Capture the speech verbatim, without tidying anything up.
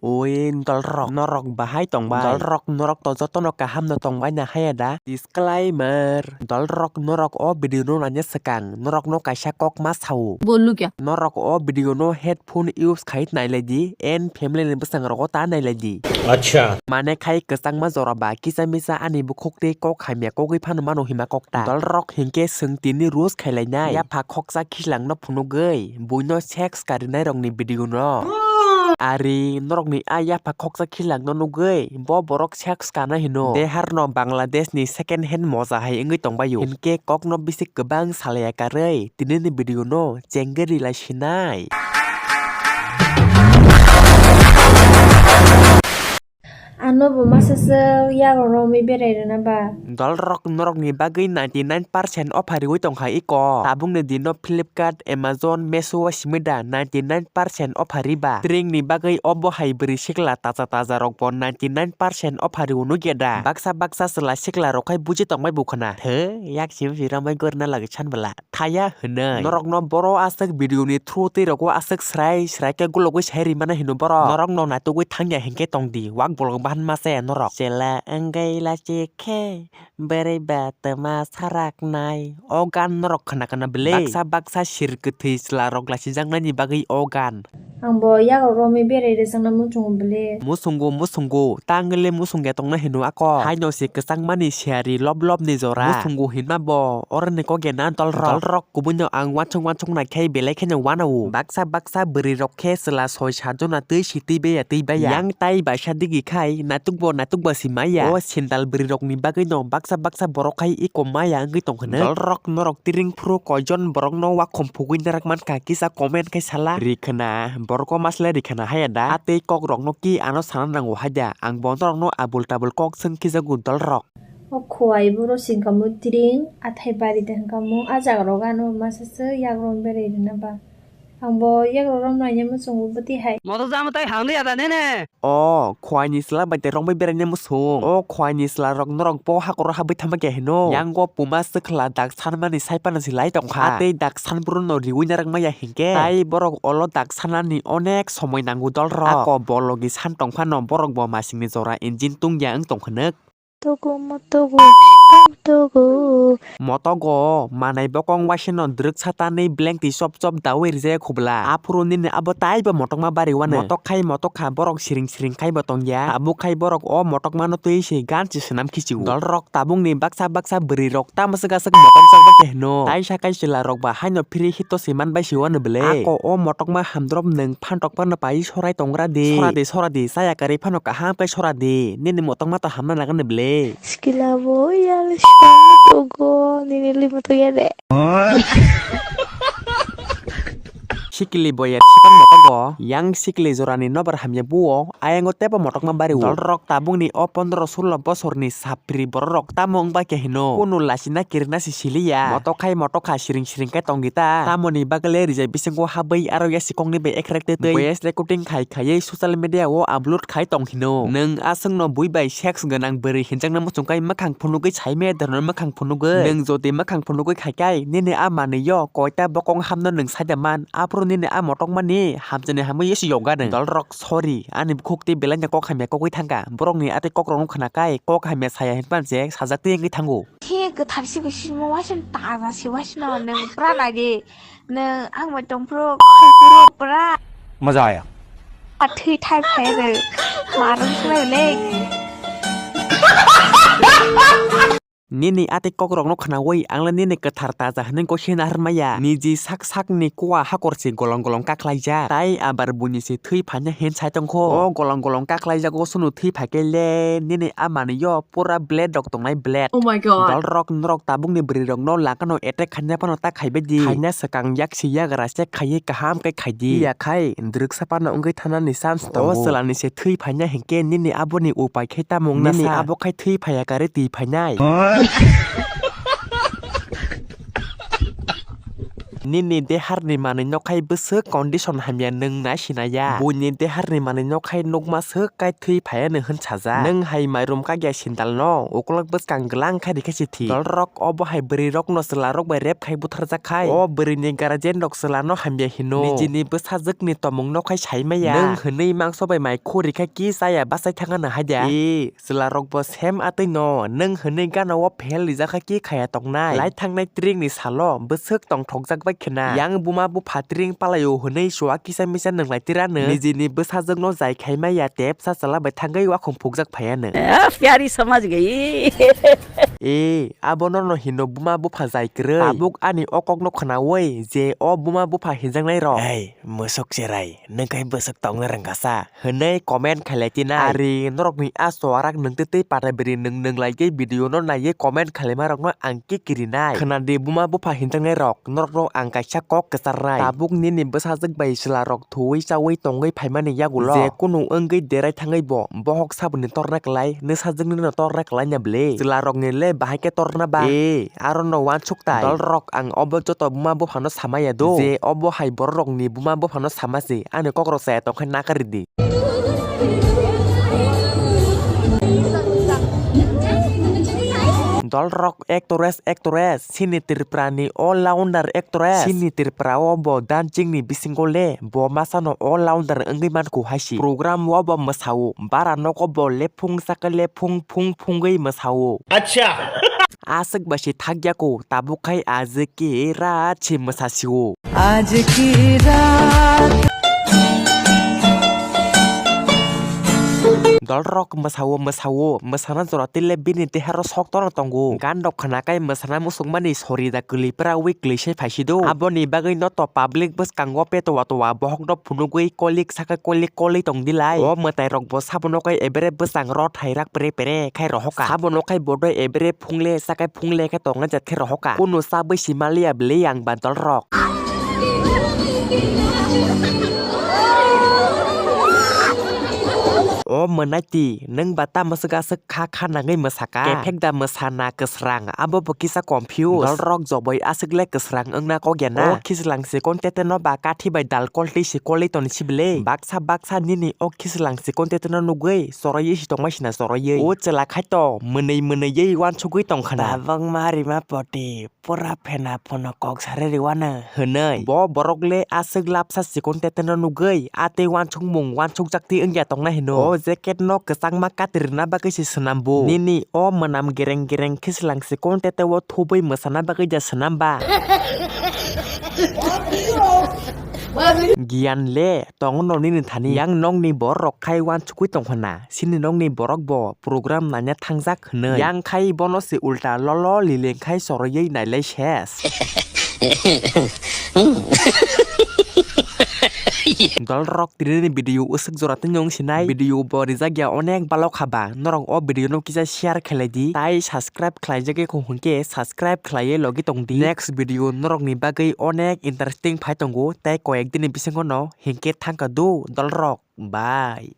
Oi, dolrok, norok bahai tongbai? Dolrok, norok to jotono kaham no tongbai na haya da? Disclaimer, dolrok, norok o video no naina swkang, norok no kaisa kok ma sao. Bolu kya? Norok o video no headphone use khai nailai di, and family ni bwsang rogo ta nailai di. Acha. Mane khai kwchangma jora ba kisa misa ani bukhuk tei kok hamya kogwi phano mano hima kok ta. Dolrok hinkhe swng tini roast khailainai. Yapha khoksa khislangno phunugwi buino sex karinairokni video no. Ari norokni a yapha khoksa khislangno nugwi bo borok sex kana hino. Deharno Bangladeshni second hand moja hai wngwi tongbaio. Hinkhe kokno bisi kwbang salaya karwi tinini video no chengwi rila sinai. Ano bo masa se yago romwi berai rwna ba. Dolrok norokni bagwi ninety nine percent offer riwi tongkha iko. Tabukni dino Flipkart, Amazon, Meesho o simi da ninety nine percent offer riba. Tringni bagwi obo hai bwrwi sikla taja taja rokbo ninety nine percent offer riwi nukya da. Baksa baksa chwla sikla rok khai buji tongbai bukhwna. Thwi, yak simi si romwi gorna lagwi san bwla. Thaya hwnwi. Norokno boro aswk video ni through twi rogo aswk srai srai khe gulogwi sai rimano hino borok. Norokno naitugwi thangya hinkhe tongdi. Wak bolong bahan masa ya norok. Chela wngwi lachi khe bwrwi ba twma saraknai. O gan norok khna khna bwle. Baksa baksa sir kwthwi chwla rok lasijaknani bagwi o gan. Ang bo yago romwi berai rwjakna muchungo bwle. Muchungo, muchungo, ta wngwi le muchungya tongna hino ako. Haino se kwchangmani siyari lob lob ni jora. Muchungo hinma bo, oroni kok ya na dolrok. Dolrok kubui no ang wansuk wansuk nai khe belai kheno wanao. Baksa baksa bwrwi rok khe chwla soi sat jona twi si twi baya twi baya. Yang tai baisa digi khai natuk bo natuk bo si maya. O sendal bwrwi rok ni bagwi no baksa baksa borok khai iko maya wngwi tong hwno. Dolrok norok tiring phuru koijon borok no wakhom phugwi narak mankha kisa comment khai sala. Ri khwna, borok o masle ri khwna haya da. A tei kok rok no ki ano sana nango hai da. Ang bo norok no abul tabul kok swng khijago dolrok. O khowai boro singkamo tring, athai bari de hwnkamo, a jaga rok ano masa se yagrong berai rwna ba. Ang bo yagrong rom naina muchungo bwtwi hai. Moto jama tai hangli ada nene. O khowai ni chwla bai de romwi berai na muchung. O khowai ni chwla rok norok bo hakoro habwi thangma khe hino. Yango puma swkhla dak sanmani sai phano si lai tongkha. A tei dak san boro no riwi narak maya hinkhe. Tai borok olo dak sanani onek somoi nango dolrok. Ako bo logi san tong phano borok bo masingni jora engine tungya wng tong hwnwi. Togo motogo, motogo. Motogo, manai bokong waisano drwksa tanwi blank twi chop chop dawi rijak khubla. Aphuru nini abo taibo motokma bari wano. Motok khai motok kha borok siring siring khaibo tongya. Tabuk khai borok o motokmano twi se gan se swnam khichio. Dolrok tabukni baksa baksa bwrwi rok tamo swk aswk motom chakba khe hino. Taisa kai chwla rok ba haino phiri hito se man bai se wano bwle. Ako o motokma hamdrop nwng phantok phano pai sorai tongra di. Sora di, sora di, chaya karwi phano kaham khe sora di. Nini motokma to hamna nangani bwle. Sikila bo yal song togo nini limo to yade. Sikili boyer sipang motogo, yang sikili jorani nobar hamya buo, ayango tebo motokma bari o. Dolrok tabukni o pondro sulo bosorni sapri bororok tamo wngba khe hino. Kunu lasina kirina se siliya. Motok khai motok kha siring siring khe tongdi ta. Tamoni bagwi le rijai bisingo habwi aro ya sikokni bai ekrek twi twi. Voice recording khai khaiwi social media o upload khai tong hino. Nwng aswkno bui bai sex gwnang bwrwi hinjakna muchung kai mwkhang phunugwi saimaya derno mwkhang phunugwi. Nwng jodi mwkhang phunugwi khai kai nini a manwi yo koita bokong hamno nwng saida man. Aphuru nini a motokmani hamchini hamwi yesi yoga nwng. Dolrok sorry ani bukhuk tei belai no kok hamya kogwi thangkha. Borokni a tei kokrokno khna kai kok hamya saya hinpan se sajak twi wngwi thango. Khe kwthar si khe simo waisano taja si waisano nwng pura nai di. Nwng ang bai tongphuru khaipuru pura. Maza aya. Athwi thai phai rw. Marwng khlai le. Nini a tei kokrokno khnaui ang le nini kwthar taja hwnwi kok se naharmaya. Niji sak sakni kua hakor se golong golong kaklaijak. Tai abar buini se thwi phaina hin sai tongkho. O golong golong kaklaijago sunu thwi phai khe le nini a manwi yo pura blade rok tongnai blade. Oh my God. Dolrok norok tabukni bwrwi rokno langkano attack khaina phano ta khaibai di. Khaina swkang yak se yagra se khaiwi kaham khe khaidi. Phiya khai drwksa phano wngwi thanani chance tongo. O chwlani se thwi phaina hinkhe nini aboni upai khe tamo wngna sa? Nini abo khai thwi phaiya kare twi phainai. Nini deharni manwi no khai bwswk condition hamya nwng nai sinaya. Buini deharni manwi no khai nukma swk kai thwi phaiya nw hwn sajak. Nwng hai mairum kagya sindal no ukulok bwskang glang khai rikha si thik. Dolrok obo hai bwrwi rok no chwla rok bai rep khai butharjak khai. O bwrwi ni guardian rok chwla no hamya hino. Nijini bwsajwk ni tomung no khai sai maya. Nwng hwnwi mangso bai mai khu rikha ki chaya bachai thangano haida. E, chwla rok bo sem atwi no, nwng hwnwi gana o phel rijak kha ki khaya tongnai. Lai thangnai tring ni salo bwswk tongthokjak bai khna. Yang buma bupha tring palaio hwnwi suwa kisa misa nwnglai tira nw. Nijini bwsajwk no jai khai maya tepsa chwla bai thangwi wakhung phukjak phaiya nw. Ah, pyari samajh gayi. E, abo no no hino buma bupha jai kwrwi. Tabuk ani o kok no khnawi je o buma bupha hinjaknai rok. Hey, musuk cherai, nwng khai bwswk tongna rwngkha sa? Hwnwi comment khailai twi nai. Ari norokni a chuarak nwng twi twi pata biri nwng nwng lai tei video no naiwi comment khailaimarokno ang kikiri nai. Khwnadi buma bupha hinjaknai rok, norokno ang kaisa kok kwcharnai. Tabuk nini bwsajwk bai chwla rok thuwi chawi tongwi phaimani yagulo je kunu wngwi derai thangwi bo bohok saboni torna kwlai, nwsajwkni no torna kwlai na bwle? Chwla rokni le bahai khe torna ba? E, aro no uansuk tai. Dol rok ang obo joto buma buphano sama ya do. Je obo hai borok rokni buma buphano sama se, ani kok rok chaya tong khe nakari di. Dol rok actress, actress, sini Tripura ni all rounder actress. Sini Tripura o bo dancing ni bisingo le bo masa no all rounder wngwi man kho hai se. Program o bo mwsa o, bara nogo bo lephung saka lephung phung phungwi mwsa o. Acha. Aswk bai se thak ya kho, tabuk khai ajwk khe rat se mwsa si o. Aaj ki raat. Dol rok mwsa o, mwsa o, mwsana jora twi le bini deha ro sok torna tongo. Gan rok khna kai mwsana muchung mani sori da kwlwi pra wi kwlwi se phai si do. Aboni bagwi no to public bwskango peto wa to wa bohok no phunugwi kolik saka kolik kolwi tong di lai. O mwtai rok bo sabo no kai ebere bwsang ro thai rak pere pere khai rohoka. Sabo no kai bodo ebere phungle sakai phungle khe tongna jat khe rohoka. Kunu chabwi si maliya bwle yang ba dol rok. O mwnaiti, nwng ba tamo swk aswk kha kha nangwi mwsaka? Kephek da mwsana kwsrang, abo bo kisa confuse. Dol rok joboi aswk le kwsrang wngna kok ya na. O khichlang sikon tete no ba kathi bai dal koltwi si kolwi toni si bwle. Baksa baksa nini o khichlang sikon tete no nugwi choroiwi si tongma sina choroiwi. O chwla khai to mwnwi mwnwiwi uansugwi tong khna. Tabok ma rima poti. Pura phena phono kok sari riwano hwnwi. Bo borok le aswk lapsa chikon teteno nugwi, a tei uansukmung uansukjak twi wngya tongna hino. O jacket no kwchangma katirna bagwi se swnam bo. Nini o mwnam gereng gereng khichlang chikon teteo thubwi mwsana bagwi ja swnam ba? Giyan le tong no nini thani. Yang nokni borok khai uansukwi tong hwna. Sini nokni borok bo program naina thangjak hwnwi. Yang khai bono se ulta lolo lileng khai choroiwi nailai ses. Dol rok tini ni video usuk jora tini wng sinai. Video bo rijak ya onek balok haba. Norok o video no kisa share khlai di. Tai subscribe khlai jagwi kho hwnkhe subscribe khlaiwi logi tong di. Next video norok ni bagwi onek interesting phai tongo. Tai koyek dini bisingo no hinkhe thangka do dol rok. Bye.